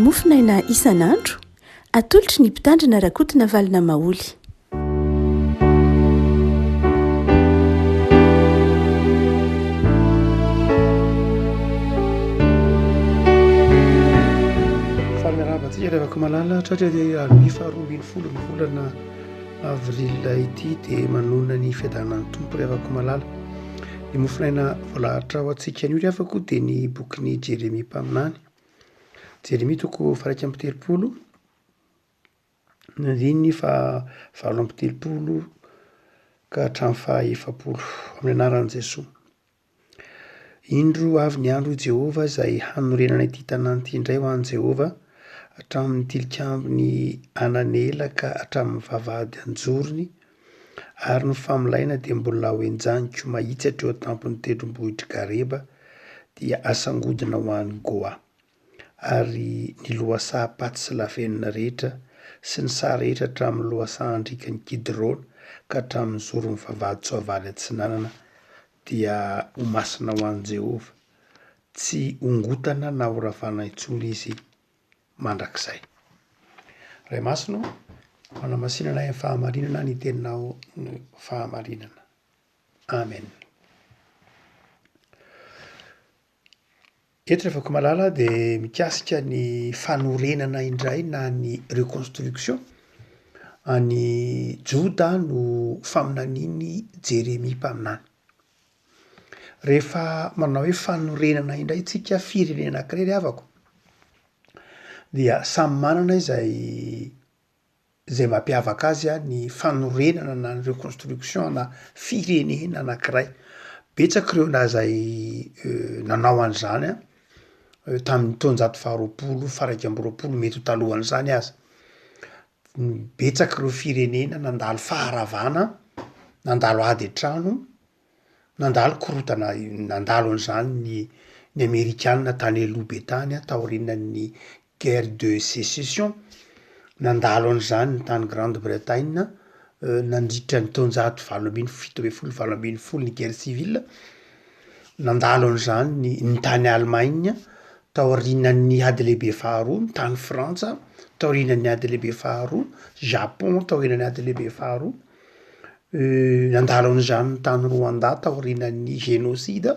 Mofon'aina isan'andro, atolotry ny Mpitandrina Rakotonavalona Maholy. Faly miarahaba antsika ry havako malala, tratra ity alarobia faharoa ambin'ny folo ny volana avril ity dia manonona ny fiadanan'ny Tompo ry havako malala. Ny mofonaina voalahatra ho antsika anio ry havako dia ny bokin'i Jeremia mpaminany. Jeremia toko faha-iraika amby 30, ny andininy faha 38 ka hatramin'ny faha 40, amin'ny anaran'i Jesoa. Indro avy ny andro, hoy Jehovah, izay hanorenana ity tanàna ity indray ho an'i Jehovah, hatramin'ny tilikambon'i Hananela ka hatramin'ny vavahady an-jorony, ary ny famolaina dia mbola hohenjaniko mahitsy hatreo an-tampon'ny tendrombohitr'i Gareba, dia hasangodina ho any Goa. Ary ny lohasaha paty sy lavenona rehetra, sy ny saha rehetra hatramin'ny lohasahan-driakan'i Kidrona ka hatramin'ny zoron'ny vavahadin-tsoavaly atsinanana, dia ho masina ho an'i Jehovah, tsy hongotana na horavana intsony izy mandrakizay. Ray Masina ô, manamasinana ahy amin'ny fahamarinana ny teninao no fahamarinana. Amen. Eto Ravakomalala dia mikasika ny fanorenana indray na ny reconstruction an'i Joda no faminanian'i Jeremia mpaminany. Rehefa manao hoe fanorenana indray tsika firenena anankiray ry havako dia samy manana izay izay mampiavaka azy ny fanorenana na ny reconstruction ana firenena anakiray. Betsaka ireo na zay nanao an'izany an, tamin'ny taonjato faharoapolo, faha-iraika amby roapolo, mety ho talohan'izany aza. Betsaka ireo firenena nandalo faharavana, nandalo ady an-trano, nandalo korontana, nandalo an'izany ny ny amerikana tany aloha be tany an, taorianan'ny guerre de sécession, nandalo an'izany ny tany Grande Bretagne nandritra ny taonjato valo ambin'ny 17 18 ny guerre civile, nandalo an'izany ny ny tany Allemagne taorianan'ny ady lehibe faharoa, ny tany Frantsa taorianan'ny ady lehibe faharoa, Japon taorianan'ny ady lehibe faharoa, Nandalo an'izany ny tany Rwanda taorianan'ny génocide,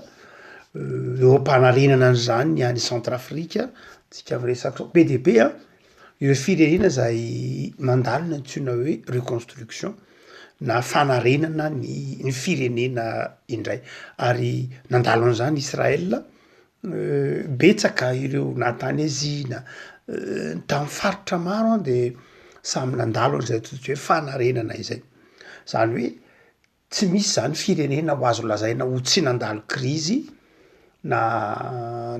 eo am-panarenana an'izany ny any Centrafrique, tsika miresaka zao, be dia be an, ireo firenena zay mandalo ny antsoina hoe reconstruction na fanarenana ny ny firenena indray, ary nandalo an'izany Israël, betsaka ireo na tany Asie na tamy faritra maro an de samy nandalo an'izay antsointsika hoe fanarenana izay, zany hoe tsy misy zany firenena ho azo lazaina ho tsy nandalo krizy na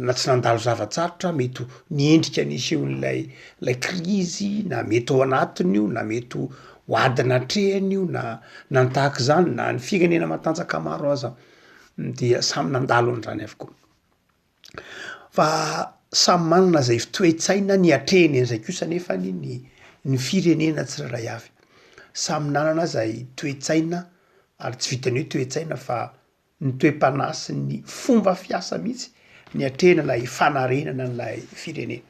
na tsy nandalo zava-tsarotra mety ho ny endrika nisehon'ilay lay krizy na mety ao anatiny io na mety ho ho ady natrehany io na na ny tahak'izany na ny firenena matanjaka maro aza dia samy nandalo an'izany avokoa. Fa samy manana izay toe-tsaina niatrehiny an'izay kosa nefany ny ny firenena tsirairay avy. Samy nanana izay toe-tsaina ary tsy vitan'ny hoe toe-tsaina fa ny toe-panahy sy ny fomba fiasa mihitsy niatrehina ilay fanarenana an'ilay firenena.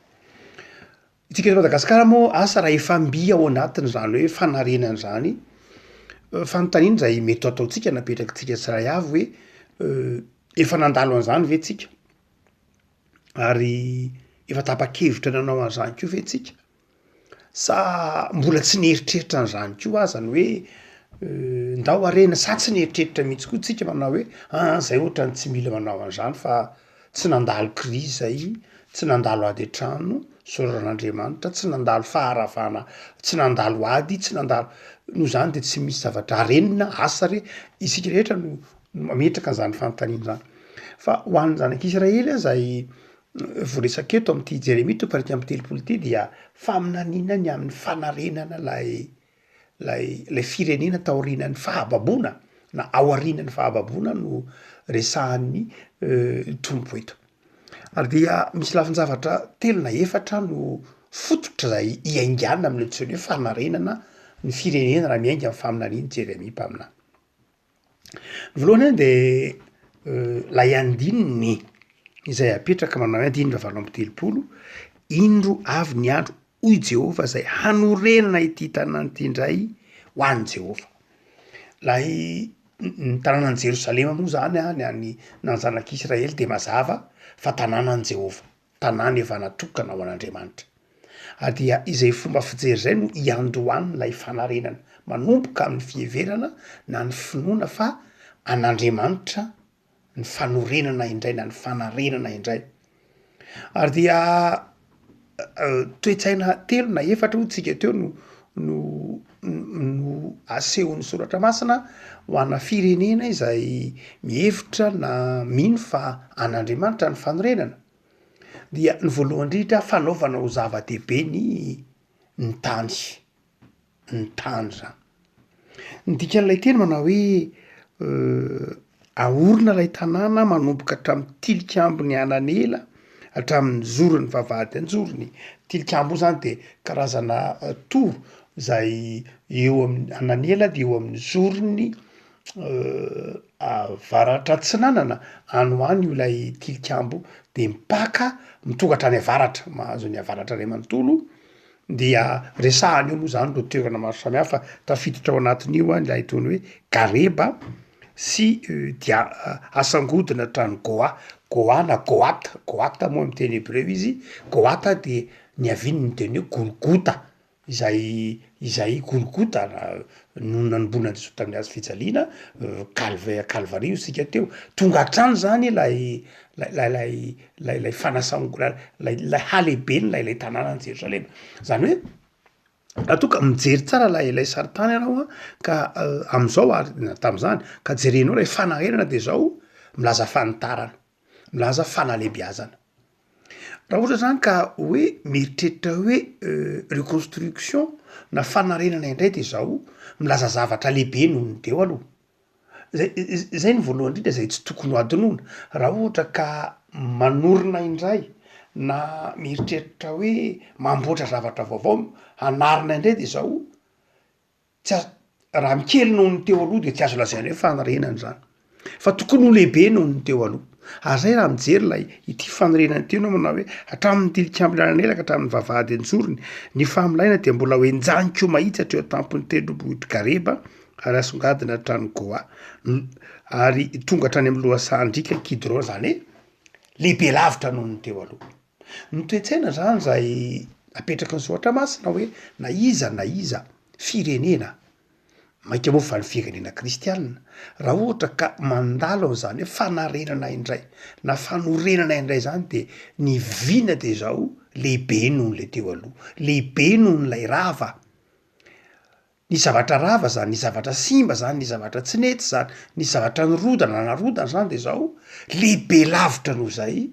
Itsika eto Madagasikara moa asa raha efa mby ao anatin'izany hoe fanarenana izany, fanontaniana izay mety ho ataontsika na apetrakitsika tsirairay avy hoe efa nandalo an'izany ve tsika? Ary efa tapa-kevitra nanao an'izany koa ve tsika? Sa mbola tsy nieritreritra an'izany koa aza ny hoe ndao harena sa tsy nieritreritra mihitsy koa tsika manao hoe aa zay ohatrany tsy mila manao an'izany fa tsy nandalo krizy zay, tsy nandalo ady an-trano, isaorana an'Andriamanitra, tsy nandalo faharavana, tsy nandalo ady, tsy nandalo, noho izany de tsy misy zavatra harenina, asa re, isika rehetra no mametraka an'izany fanontaniana zany. Fa ho an'ny zanak'Israely aza i voaresaka eto amin'ity Jeremia toko faha-31 ity dia faminaniana ny amin'ny fanarenana lay Ilay ilay firenena taorianan'ny fahababoana na aorianan'ny fahababoana no resahan'ny Tompo eto. Ary dia misy lafin-javatra telo na efatra no fototra izay iaingàna amin'ny antsoina hoe fanarenana ny firenena raha miainga amin'ny faminanian'i Jeremia mpaminany. Ny voalohany de lay andininy izay apetraka manao hoe andininy fahavalo amby 30. Indro avy ny andro, hoy Jehovah, izay hanorenana ity tanàna ity indray ho an'i Jehovah. Ilay ny tanànan'i Jerosalema moa zany an, ny an'ny na ny zanak'Israely dia mazava fa tanànan'i Jehovah, tanàna efa natokana ho an'Andriamanitra. Ary dia izay fomba fijery izay no iandohan'ilay fanarenana, manomboka amin'ny fiheverana na ny finoana fa an'Andriamanitra ny fanorenana indray na ny fanarenana indray. Ary dia toe-tsaina telo na efatra hoy tsika teo no no no asehon'ny soratra masina ho ana firenena izay mihevitra na mino fa an'Andriamanitra ny fanorenana. Dia ny voalohany indrindra fanaovana ho zava-dehibe ny ny tany. ny tany zany. Ny dikan'ilay teny manao hoe aorina ilay tanàna manomboka hatramin'ny tilikambon'i Ananela hatramin'ny zoron'ny vavahady an-jorony. Tilikambo io zany de karazana tour zay eo amin'ny Ananela de eo amin'ny zoron'ny avaratra atsinanana any ho any io ilay tilikambo de mipaka mitonga hatrany avaratra, mahazo ny avaratra iray manontolo. Dia resahana eo moa zany ireo toerana maro samihafa tafiditra ao anatin'io an ilay ataony hoe Gareba sy dia asangodina hatrany Goa, Goa na Goat, Goat moa amin'ny teny hebreo izy, Goat dia niavian'ny teny hoe Golgota izay izay Golgota no nanomboana an'i Jesoa tamin'ny hazo fijaliana, kalve- kalvary hoy isika teo, tonga hatrany zany ilay lay lay lay lay fanasango- lay lay halehiben'ilay lay tanànan'i Jerosalema. Zany hoe raha toa ka mijery tsara lay lay sarintany ianao an ka am'zao ary na tam'zany ka jerenao lay fanarenana de zao milaza fanitarana, milaza fanalebiazana. Raha ohatra zany ka hoe mieritreritra hoe reconstruction na fanarenana indray de zao milaza zavatra lehibe noho ny teo aloha. Zay zay no voalohany indrindra zay tsy tokony ho adinoina, raha ohatra ka manorina indray na mieritreritra hoe mamboatra zavatra vaovao hanarina indray de zao, tsy azo raha mikely noho ny teo aloha de tsy azo lazaina hoe fanorenana zany, fa tokony ho lehibe noho ny teo aloha, ary zay raha mijery lay ity fanorenana ity ianao manao hoe hatramin'ny tilikambo lalanelaka hatramin'ny vavahady an-tsorony, ny fahamilaina dia mbola ho henjaniko mahitsy hatreo an-tampon'ny tendrombohitr'i Gareba ary asongadina hatrany Goa, ary tonga hatrany amin'ny lohasahan-driaka Kidrona, izany hoe lehibe lavitra noho ny teo aloha. Ny toe-tsaina izany izay apetraky ny soratra masina hoe na iza na iza firenena, mainka moa fa ny firenena kristianina, raha ohatra ka mandalo an'izany hoe fanarenana indray na fanorenana indray izany de ny vina de izao lehibe noho n'ilay teo aloha, lehibe noho n'ilay rava. Ny zavatra rava zany, ny zavatra simba zany, ny zavatra tsy nety zany, ny zavatra nirodana na narodana zany de zao, lehibe lavitra noho zay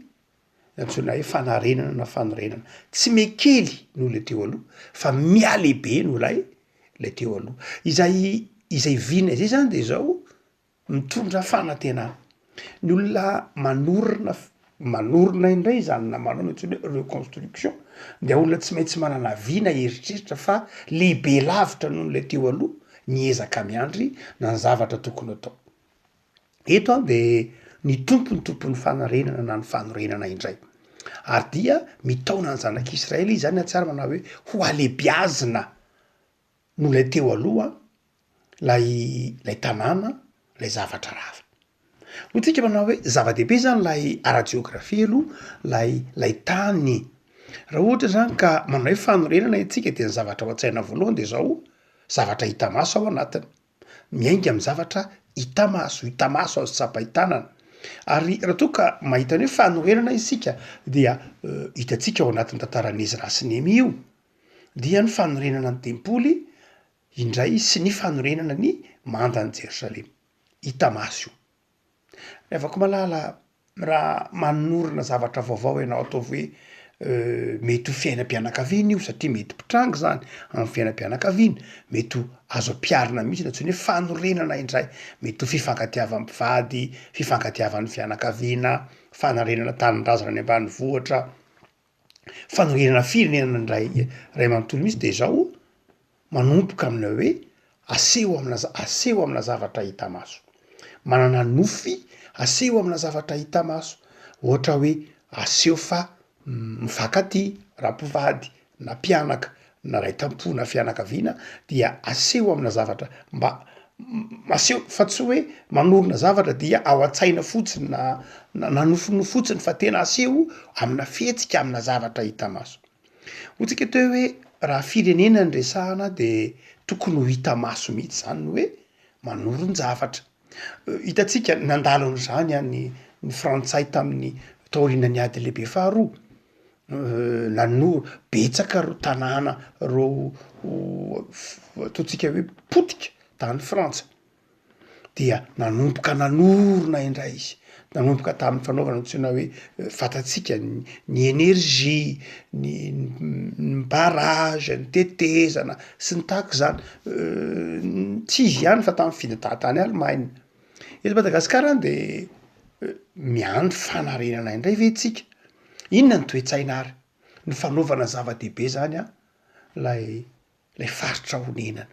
antsoina hoe fanarenana na fanorenana. Tsy mihakely noho le teo aloha fa mihalehibe noho ilay lay teo aloha. Izay izay vina izay zany de zao, Mitondra fanantenana. Ny olona manorina manorina indray izany na manao ny antsoina hoe reconstruction dia olona tsy maintsy manana vina eritreritra fa lehibe lavitra noho ilay teo aloha ny ezaka miandry na ny zavatra tokony atao. Eto an de ny Tompo no tompon'ny fanarenana na ny fanorenana indray. Ary dia mitaona ny zanak'Israely izy zany atsiaro manao hoe ho alebiazina noho ilay teo aloha lay lay tanàna, lay zavatra rava. Hoy tsika manao hoe zava-dehibe zany lay ara-jeografia aloha lay lay tany. Raha ohatra zany ka manao hoe fanorenana isika de ny zavatra ao an-tsaina voalohany de zao, zavatra hita maso ao anatiny, miainga amy zavatra hita maso, hita maso azo tsapain-tanana. Ary raha toa ka mahita ny hoe fanorenana isika dia hitantsika ao anatin'ny tantaran'i Ezra sy Nehemia io, dia ny fanorenana ny tempoly indray sy ny fanorenana ny mandan'i Jerosalema. Hita maso io. Ry havako malala, raha manorina zavatra vaovao ianao, ataovy hoe mety ho fiainam-pianakaviana io satria mety mpitranga izany amin'ny fiainam-pianakaviana, mety ho azo ampiharina mihitsy ny antsoina hoe fanorenana indray, mety ho fifankatiavan'ny mpivady, fifankatiavan'ny fianakaviana, fanarenana tanindrazana any ambanivohitra, Fanorenana firenena indray ray manontolo mihitsy de izao, manomboka amina hoe aseho amina za- aseho amina zavatra hita maso. Manana nofy aseho amina zavatra hita maso, ohatra hoe aseho fa mifankatia. raha mpivady na mpianaka na ray tampo na fianakaviana dia aseho amina zavatra mba aseho fa tsy hoe manorina zavatra dia ao an-tsaina fotsiny na na nofinofy fotsiny fa tena aseho amina fihetsika amina zavatra hita maso. Hoy tsika teo hoe raha firenena no resahana de tokony ho hita maso mihitsy zany ny hoe manorin-javatra. Hitantsika nandalo an'izany ny ny frantsay tamin'ny taorianan'ny ady lehibe faharoa, nanoro betsaka reo tanàna reo ataontsika hoe potika tany Frantsa, dia nanomboka nanorina indray izy, nanomboka tamin'ny fanaovana antsoina hoe fantatsika ny ny energie, ny ny barrage, ny tetezana sy ny tahaka izany, tsy izy ihany fa tamin'ny fidintany tany Allemagne. Eto Madagasikara de miandry fanarenana indray ve tsika? Inona ny toe-tsaina ary? Ny fanaovana zava-dehibe zany an, lay lay faritra onenana,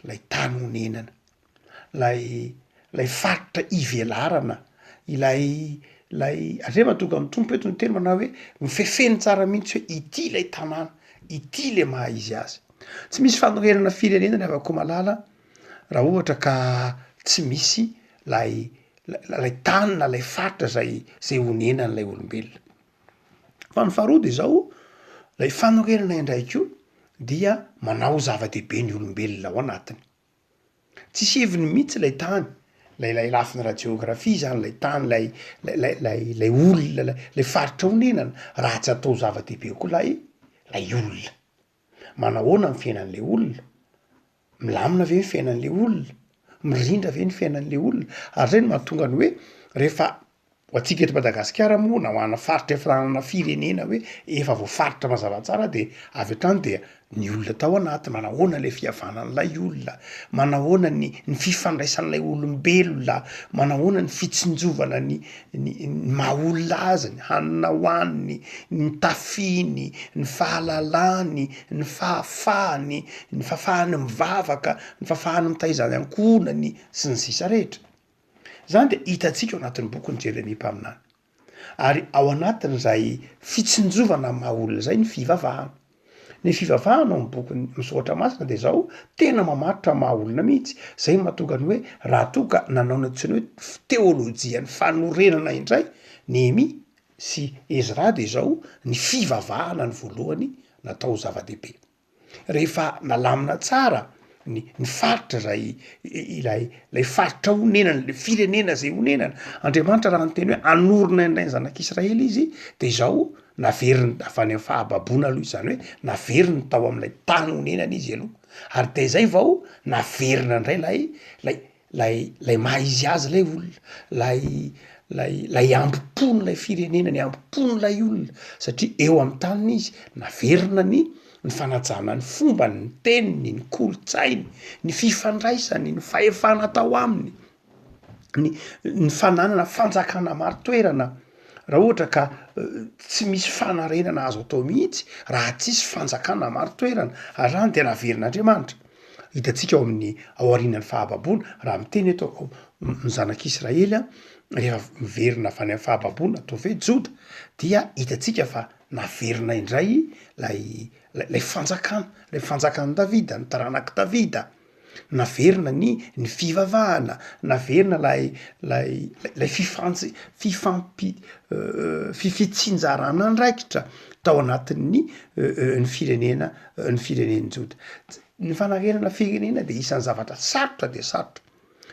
lay tany onenana, lay lay faritra ivelarana, ilay lay ary zay mahatonga ny Tompo eto niteny manao hoe mifefeny tsara mihitsy hoe ity lay tanàna, ity le maha izy azy. Tsy misy fanorenana firenena ry havako malala raha ohatra ka tsy misy lay lay tany na lay faritra zay zay onenan'ilay olombelona. Fa ny faharoa de zao, lay fanorenana indray koa dia manao zava-dehibe ny olombelona ao anatiny. Tsisy heviny mihitsy lay tany, lay lay lafiny ara-jeografia zany lay tany lay lay lay lay olona lay lay faritra onenana raha tsy atao zava-dehibe koa lay lay olona. Manahoana ny fiainan'le olona? Milamina ve ny fiainan'le olona? Mirindra ve ny fiainan'le olona? Ary zay no mahatonga ny hoe rehefa ho antsika eto Madagasikara moa na ho ana faritra efa nanana firenena hoe efa voafaritra mazava tsara de avy hatrany dia ny olona tao anaty, manahoana le fihavanan'ilay olona, manahoana ny ny fifandraisan'ilay olombelona, manahoana ny fitsinjovana ny ny ny maha olona azy, ny hanina hohaniny, ny tafiny, ny fahalalany, ny fahafahany, ny fahafahany mivavaka, ny fahafahany mitaiza ny ankohonany, sy ny sisa rehetra. Zany de hitantsika ao anatin'ny bokin'i Jeremia mpaminany. Ary ao anatin'izay fitsinjovana ny maha olona izay ny fivavahana. Ny fivavahana ao amin'ny bokin'ny ny soratra masina de zao, tena mamaritra ny maha olona mihitsy. Zay no mahatonga ny hoe raha toa ka nanao ny antsoina hoe teolojian'ny fanorenana indray Nehemia sy Ezra de zao, ny fivavahana no voalohany natao ho zava-dehibe. Rehefa nalamina tsara ny ny faritra zay ilay lay faritra onenana, le firenena zay onenana, Andriamanitra raha niteny hoe hanorina indray ny zanak'Israely izy de izao naveriny avy any am' fahababoana aloha izy, zany hoe naveriny tao am'lay tany onenana izy aloha, ary de zay vao naverina indray lay lay Lay lay maha izy azy lay olona, lay lay lay ambom-pon'ilay firenena, ny ambom-pon'ilay olona satria eo amin'ny taniny izy, naverina ny ny fanajana ny fombany, ny teniny, ny kolontsainy, ny fifandraisany, ny fahefana atao aminy, ny ny fananana fanjakana marin-toerana. Raha ohatra ka tsy misy fanarenana azo atao mihitsy raha tsisy fanjakana marin-toerana, ary zany de naverin'Andriamanitra. Hitantsika ao amin'ny ao aorianan'ny fahababoana, raha miteny eto aho, ny zanak'Israely an, rehefa miverina avy any amin'ny fahababoana, ataovy hoe Joda, dia hitantsika fa naverina indray lay lay fanjakana, lay fanjakan'i Davida, ny taranak'i Davida. Naverina ny ny fivavahana, naverina lay lay lay fifanj- fifampi- fifitsinjarana andraikitra tao anatin'ny ny firenena ny firenen'i Joda. Ny fanarenana firenena de isan'ny zavatra sarotra dia sarotra.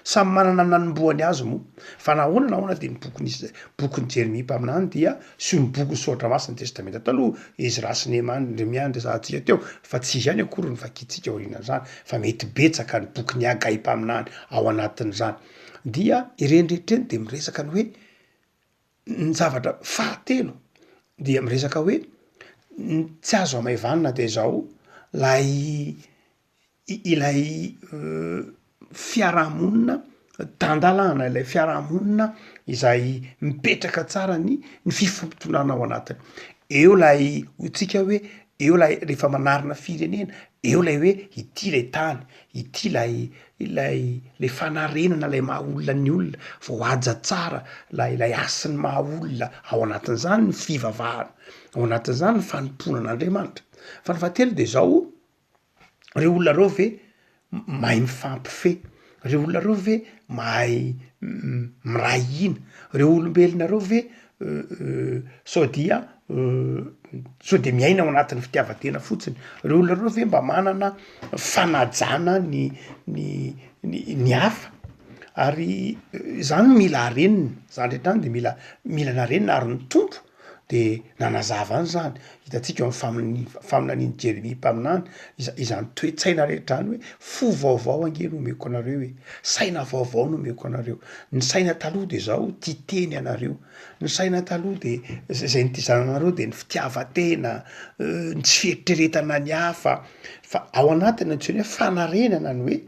Samy manana ny nanombohany azy moa, fa na ahoana na ahoana dia ny bokin'i bokin'i Jeremia mpaminany dia sy ny bokin'ny soratra masina testamenta taloha, Ezra sy Nehemia Nehemia no resahantsika teo, fa tsy izy ihany akory no vakintsika aorianan'izany fa mety betsaka ny bokin'i Hagay mpaminany ao anatin'izany. Dia ireny rehetra ireny dia miresaka ny hoe ny zavatra fahatelo dia miresaka hoe ny tsy azo hamaivanina dia izao lay ilay fiarahamonina tan-dalàna, ilay fiarahamonina izay mipetraka tsara ny ny fifampitondrana ao anatiny. Eo ilay hoy tsika hoe eo ilay rehefa manarina firenena, Eo ilay hoe ity ilay tany, ity ilay ilay ilay fanarenana ilay maha olona ny olona, voahaja tsara ilay ilay hasin'ny maha olona, ao anatin'izany ny fivavahana, ao anatin'izany ny fanompoana an'Andriamanitra. Fa ny fahatelo de zao, reo olona reo ve mahay mifampifehy? Reo olona reo ve mahay miray hina? Reo olombelona reo ve sao dia sao de miaina ao anatin'ny fitiavan-tena fotsiny? Reo olona reo ve mba manana fanajana ny ny ny hafa? Ary zany mila harenina, zany rehetra zany de mila mila narenina ary ny Tompo de nanazava an'izany, hitantsika eo amin'ny faminanian'i Jeremia mpaminany iza- izany toe-tsaina rehetra izany hoe fo vaovao ange no omeko anareo e, saina vaovao no omeko anareo, ny saina taloha de zao tia tena ianareo, ny saina taloha de zay nitaizana anareo de ny fitiavan-tena, ny tsy fieritreretana ny hafa, fa ao anatiny antsoina hoe fanarenana ny hoe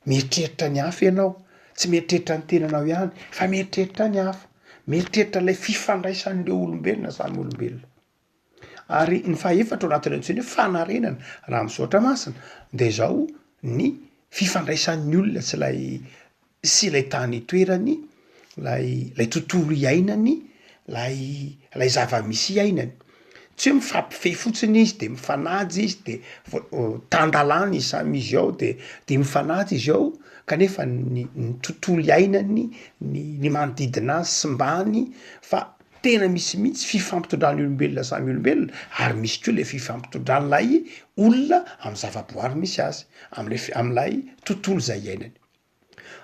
Mieritreritra ny hafa ianao, tsy mieritreritra ny tenanao ihany fa mieritreritra ny hafa, mieritreritra ilay fifandraisan'ireo olombelona samy olombelona. Ary ny fahefatra ao anatin'ilay antsoina hoe fanarenana raha amin'ny soratra masina de izao ny fifandraisan'ny olona sy ilay sy ilay tany itoerany, lay lay tontolo iainany, lay lay zava-misy iainany. Tsy hoe mifampifehy fotsiny izy de mifanaja izy de tan-dalàna izy samy izy ao de de mifanaja izy ao kanefa ny ny tontolo iainany, ny ny manodidina azy simbany fa tena misy mihitsy fifampitondran'ny olombelona samy olombelona ary misy koa le fifampitondran'ilay olona amy zavaboary misy azy, am'le fi- am'lay tontolo zay iainany.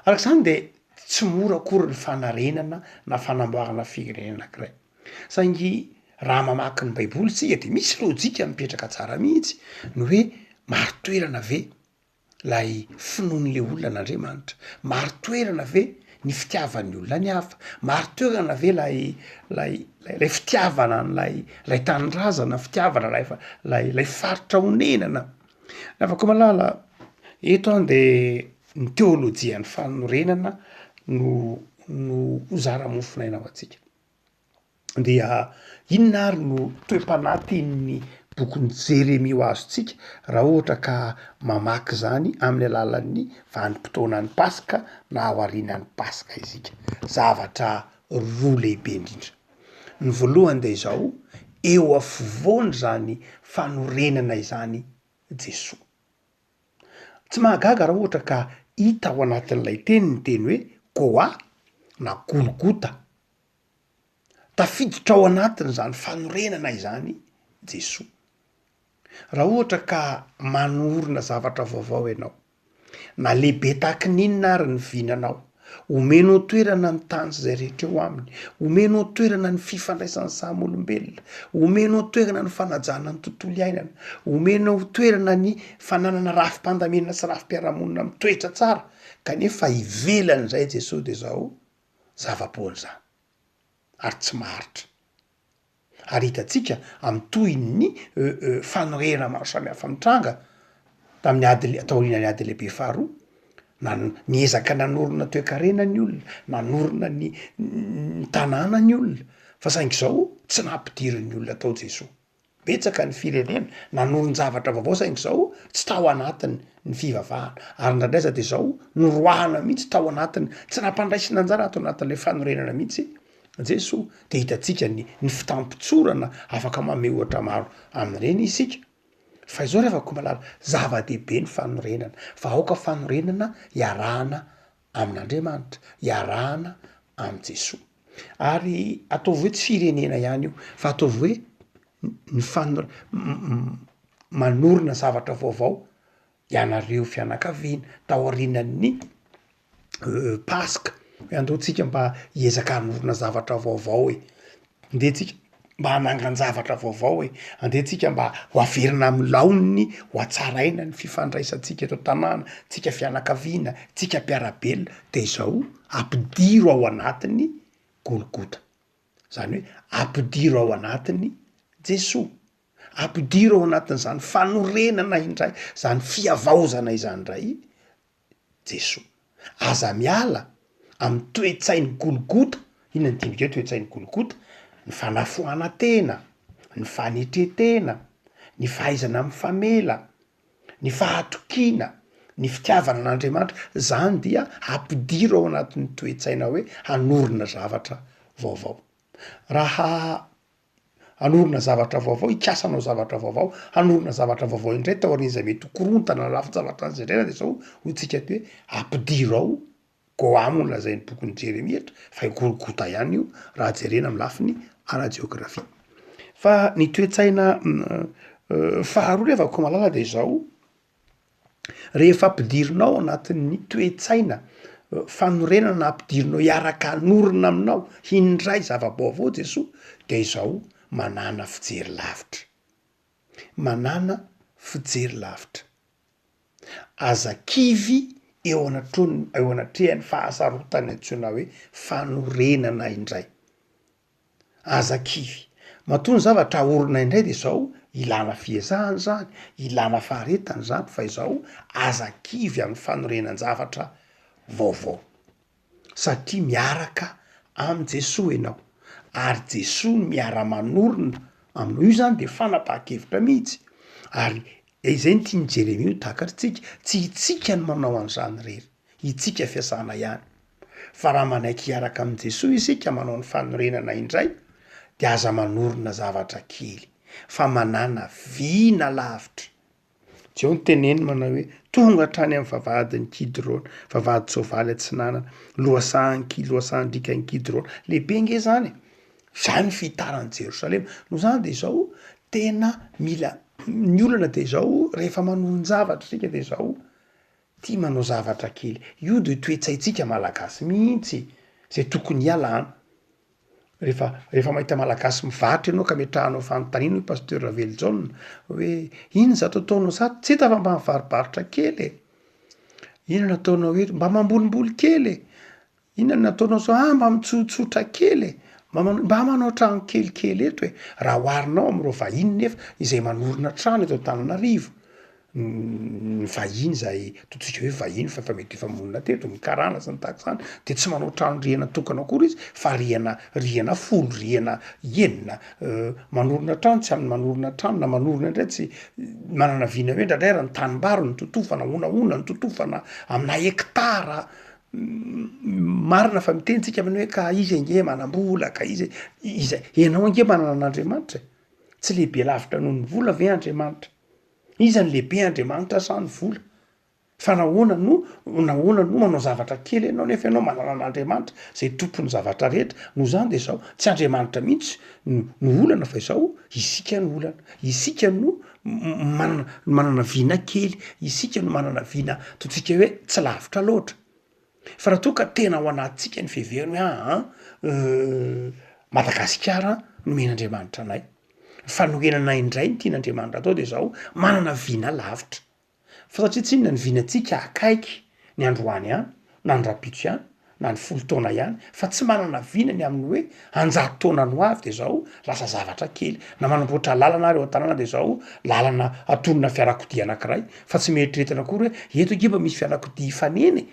Araka izany dia tsy mora akory ny fanarenana na fanamboarana firenena anankiray. Saingy raha mamaky ny baiboly isika de misy lojika mipetraka tsara mihitsy ny hoe marin-toerana ve lay finoan'le olona an'Andriamanitra? Marin-toerana ve ny fitiavan'ny olona ny hafa? Marin-toerana ve lay lay lay fitiavana an'lay lay tanindrazana, fitiavana lay lay lay faritra onenana? Ravakomalala, eto aho de ny teolojian'ny fanorenana no no ho zara-mofonaina ho antsika. Dia inona ary no toe-panahy tian'ny bokin'i Jeremia ho azontsika raha ohatra ka mamaky izany amin'ny alalan'ny vanim-potoanan'ny Paska na aorianan'ny Paska isika? Zavatra roa lehibe indrindra. Ny voalohany dia izao, eo afovoany izany fanorenana izany Jesoa. Tsy mahagaga raha ohatra ka hita ao anatin'ilay teny ny teny hoe Goa na Golgota. Tafiditra ao anatin'izany fanorenana izany Jesoa. Raha ohatra ka manorina zavatra vaovao ianao, Na lehibe tahaky ny inona ary ny vinanao, omenao toerana ny tany sy izay rehetra eo aminy, omenao toerana ny fifandraisan'ny samy olombelona, omenao toerana ny fanajana ny tontolo iainana, omenao toerana ny fananana rafi-pandaminana sy rafi-piarahamonina mitoetra tsara, kanefa ivelan'izay Jesoa dia izao zava-poana izany ary tsy maharitra. Ary hitantsika amin'ny tohin'ny fanoherana maro samihafa mitranga tamin'ny ady le- taorian'ny ady lehibe faharoa, nan- niezaka nanorina toekarena ny olona, nanorina ny ny tanàna ny olona, fa saingy izao tsy nampidirin'ny olona tao Jesoa. Betsaka ny firenena nanorin-javatra vaovao saingy izao tsy tao anatiny ny fivavahana, ary indraindray aza de izao noroahana mihitsy tao anatiny, tsy nampandraisina anjara ato anatin'ilay fanorenana mihitsy Jesoa. De hitantsika ny ny fitampotsorana afaka manome ohatra maro amin'ireny isika. Fa izao ry havako malala, zava-dehibe ny fanorenana, fa aoka fanorenana iarahana amin'Andriamanitra, iarahana amin'i Jesoa. Ary ataovy hoe tsy firenena ihany io fa ataovy hoe ny fanor- manorina zavatra vaovao ianareo fianakaviana taorianan'ny paska hoe andao tsika mba hiezaka hanorina zavatra vaovao e, ndeha tsika mba hanangan-javatra vaovao e, andeha tsika mba ho averina amin'ny laoniny ho hatsaraina ny fifandraisantsika eto an-tanàna, tsika fianakaviana, tsika mpiara-belona, de izao ampidiro ao anatiny golgota, zany hoe ampidiro ao anatiny Jesoa, ampidiro ao anatin'izany fanorenana indray, zany fihavaozana izany indray Jesoa. Aza miala amin'ny toe-tsain'i Golgota, inona no dindrika hoe toe-tsain'i Golgota? Ny fanafoanan-tena, ny fanetren-tena, ny fahaizana mifamela, Ny fahatokiana, ny fitiavana an'Andriamanitra, zany dia ampidiro ao anatin'ny toe-tsaina hoe hanorina zavatra vaovao. Raha hanorina zavatra vaovao, hikasa hanao zavatra vaovao, hanorina zavatra vaovao indray taorian'izay mety ho korontana na lafin-javatra nosedraina de zao hoy tsika aty hoe ampidiro ao Goa moa no lazain'ny bokin'i Jeremia eto fa i Golgota ihany io raha jerena amin'ny lafiny ara-jeografia. Fa ny toe-tsaina faharoa ry havako malala de zao, rehefa ampidirinao ao anatin'ny toe-tsaina fanorenana na ampidirinao hiaraka hanorina aminao hindray zava-baovao Jesoa de izao manàna fijery lavitra, manàna fijery lavitra. Aza kivy eo anatron- eo anatrehan'ny fahasarotan'ny antsoina hoe fanorenana indray. Aza kivy. Matoa ny zavatra aorina indray de zao, ilana fiezahana izany, ilana faharetana izany fa izao aza kivy amin'ny fanorenan-javatra vaovao. Satria miaraka amin'i Jesoa ianao, ary Jesoa no miara-manorina aminao, io zany de fanapahan-kevitra mihitsy, ary izay no tian'i Jeremia ho takatritsika, tsy itsika no manao an'izany irery. Itsika fiasana ihany. Fa raha manaiky hiaraka amin'i Jesoa isika manao ny fanorenana indray dia aza manorina zavatra kely fa manàna vina lavitra. Jeo ny teneny manao hoe, Tonga hatrany amin'ny vavahadin'i Kidrona, vavahadin-tsoavaly atsinanana, lohasahan'i Ki, lohasahan-driakan'i Kidrona. Lehibe ange izany e! Izany ny fihitaran'i Jerosalema. Noho izany dia izao, tena mila, ny olana dia izao, rehefa manorin-javatra isika dia izao, Tia manao zavatra kely. Io de toe-tsaintsika malagasy mihitsy zay tokony hialana. Rehefa rehefa mahita malagasy mivarotra ianao ka ametrahanao fanontaniana hoy Pasteur Ravelojaona hoe inona izato ataonao izato? Tsy hita fa mba mivarobarotra kely e! Inona no ataonao eto? Mba mambolimboly kely e! Inona no ataonao zao? Ah mba mitsotsotra kely e! Mba manao mba manao trano kelikely eto e! Raha oharinao amin'ireo vahiny nefa izay manorina trano eto Antananarivo, ny vahiny izay ataontsika hoe vahiny fa efa mety efa monina teto, ny karana sy ny tahaka izany, de tsy manao trano rihana tokana akory izy fa rihana rihana folo, rihana enina, manorina trano tsy amin'ny manorina trano na manorina indray tsy manana vina hoe indraindray ary ny tanimbary no totofana, honahona no totofana amina hectara. Marina fa miteny tsika amin'ny hoe ka izy ange manam-bola ka izy iza, ianao ange manana an'Andriamanitra e, tsy lehibe lavitra noho ny vola ve Andriamanitra? Iza no lehibe Andriamanitra sa ny vola? Fa nahoana no nahoana no manao zavatra kely ianao nefa ianao manana an'Andriamanitra zay tompon'ny zavatra rehetra? Noho izany de izao, tsy Andriamanitra mihitsy no no olana fa izao isika no olana, isika no manana manana vina kely, isika no manana vina ataontsika hoe tsy lavitra loatra, fa raha toa ka tena ao anatintsika ny fiheverana hoe aa Madagasikara nomen'Andriamanitra anay, ny fanorenana indray ny tian'Andriamanitra atao de zao, manana vina lavitra. Fa satria tsinona ny vinantsika akaiky ny androany ihany, na ny rahampitso ihany, na ny folo taona ihany, fa tsy manana vina ny amin'ny hoe anjato taona no avy de zao lasa zavatra kely, na manamboatra lalana ary eo an-tanàna de zao lalana atonina fiarakodia anankiray, fa tsy mieritreritra akory hoe eto ange mba misy fiarakodia hifanena e!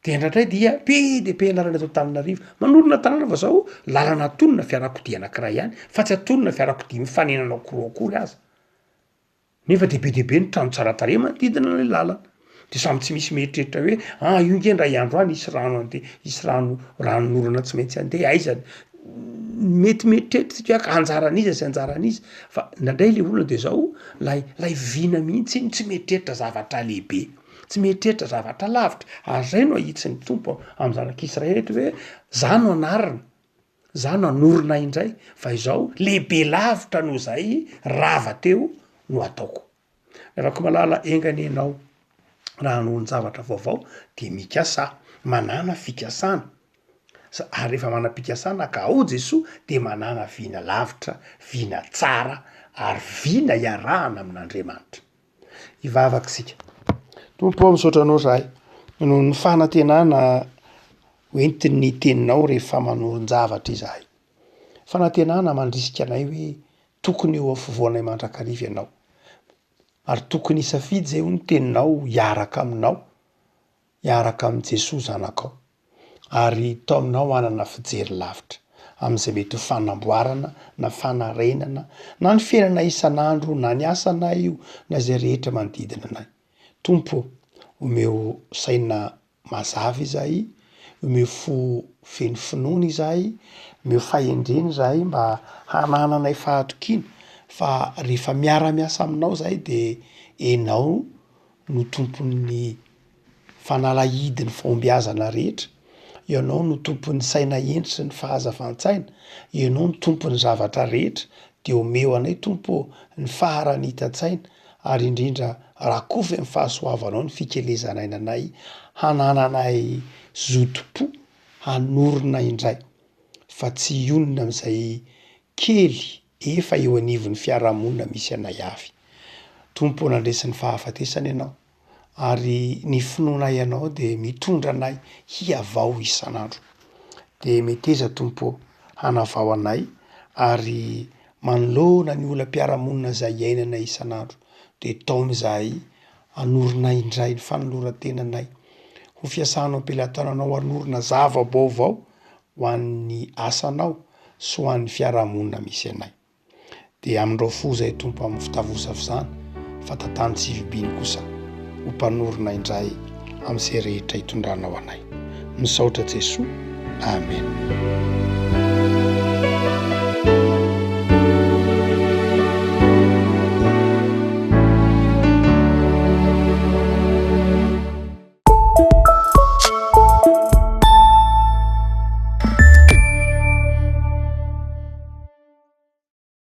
De indraindray dia be dia be ny lalana eto Antananarivo, manorina tanàna fa zao lalana atonina fiarakodia anankiray ihany, fa tsy atonina fiarakodia mifanena anankiroa akory aza. Nefa dia be dia be ny trano tsara tarehy manodidina an'ilay lalana. De samy tsy misy mieritreritra hoe ah io nge indray andro any hisy rano andeha, hisy rano ranon'orana tsy maintsy andeha, aiza mety mieritreritra isika hoe anjaran'iza sy anjaran'iza, fa indraindray le olona de zao lay lay vina mihitsy iny tsy mieritreritra zavatra lehibe, tsy mieritreritra zavatra lavitra, ary zay no ahitsin'ny Tompo amin'ny zanak'Israely eto hoe za no anarina. Za nanorina indray fa izao lehibe lavitra noho izay rava teo no ataoko. Rakomalala enga anie ianao raha hanorin-javatra vaovao dia mikasà, manàna fikasana, sa ary rehefa manam-pikasana ka ao Jesoa dia manàna vina lavitra, vina tsara ary vina iarahana amin'Andriamanitra. Hivavaka isika. Tompo ô misaotra anao zahay noho ny fanantenana hoentin'ny teninao rehefa manorin-javatra izahay. Fanantenana mandrisika anay hoe tokony eo afovoanay mandrakariva ianao. Ary tokony hisafidy izay hoy ny teninao hiaraka aminao, hiaraka amin'i Jesoa zanakao. Ary taominao hanana fijery lavitra. amin'izay mety ho fanamboarana na fanarenana na ny fiainana isan'andro na ny asanay io na izay rehetra manodidina anay. Tompo ô, omeo saina mazava izahay, omeo fo feno finoana izahay, omeo fahendrena izahay mba hanananay fahatokiana fa rehefa miara-miasa aminao izahay de enao no tompon'ny fanalahidin'ny fahombiazana rehetra, ianao no tompon'ny saina hendry sy ny fahazavan-tsaina, ianao no tompon'ny zavatra rehetra, de omeo anay Tompo ô ny faharanitan-tsaina ary indrindra rakofy amin'ny fahasoavanao ny fikelezan'ainanay hanananay zotom-po hanorina indray fa tsy hionona amin'izay kely efa eo anivon'ny fiarahamonina misy anay avy. Tompo ô nandresy ny fahafatesana ianao ary ny finoanay anao dia mitondra anay hihavao isan'andro. Dia meteza Tompo ô hanavao anay ary manoloana ny olam-piarahamonina izay iainanay isan'andro dia taomy izahay hanorina indray ny fanoloran-tenanay ho fiasanao am-pelatananao hanorina zava-baovao ho an'ny asanao sy ho an'ny fiarahamonina misy anay. Dia amindrao fo izay Tompo amin'ny fitavosavosana fa tantano tsy hivibiny kosa ho mpanorina indray amin'izay rehetra itondranao anay. Misaotra Jesoa. Amen.